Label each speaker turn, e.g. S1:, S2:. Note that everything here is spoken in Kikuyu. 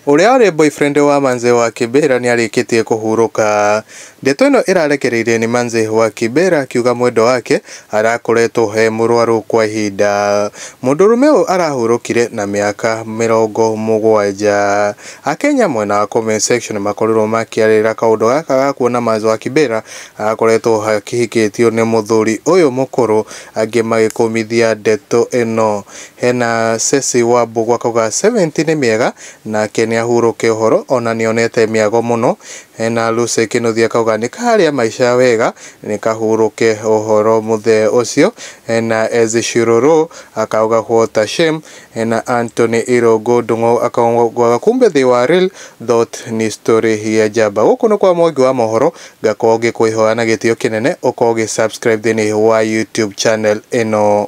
S1: Ũrĩa warĩ boyfriend wa Manze wa Kibera nĩarĩkĩtie kũhurũka. Ndeto ĩno ĩrarekereirio nĩ Manze wa Kibera akiuga mwendwa wake arakoretwo e mũrwaru kwa ihinda. Mũndũrũme ũyũ arahurũkire na mĩaka 70. Akenya mwena wa comment section makorirwo makĩarĩrĩra kaũndũ gaka ga kuona Manze wa Kibera akoretwo akĩhikĩtio nĩ mũthuri ũyũ mũkũrũ, angĩ magĩkũmithia ndeto ĩno. Hena Ceci wa Mbũgũ akauga 70 nĩ mĩega nake nĩahurũke ũhoro ona nĩonete mĩago mũno. Hena Lucy Kĩnuthia akauga nĩ karĩa maica wega nĩkahurũke ũhoro mũthee ũcio. Hena Ezi Shiroro akauga what a shame. Hena Anthony Irũngũ Ndung'u akauga kumbe they were real thought ni story ya njamba. Gũkũ nĩ kwa Mwangi wa mohoro, ngakorwo ngĩkwĩhoya na gĩtĩo kĩnene ũkorwo ũgĩ subscribe thĩinĩ wa YouTube channel ĩno.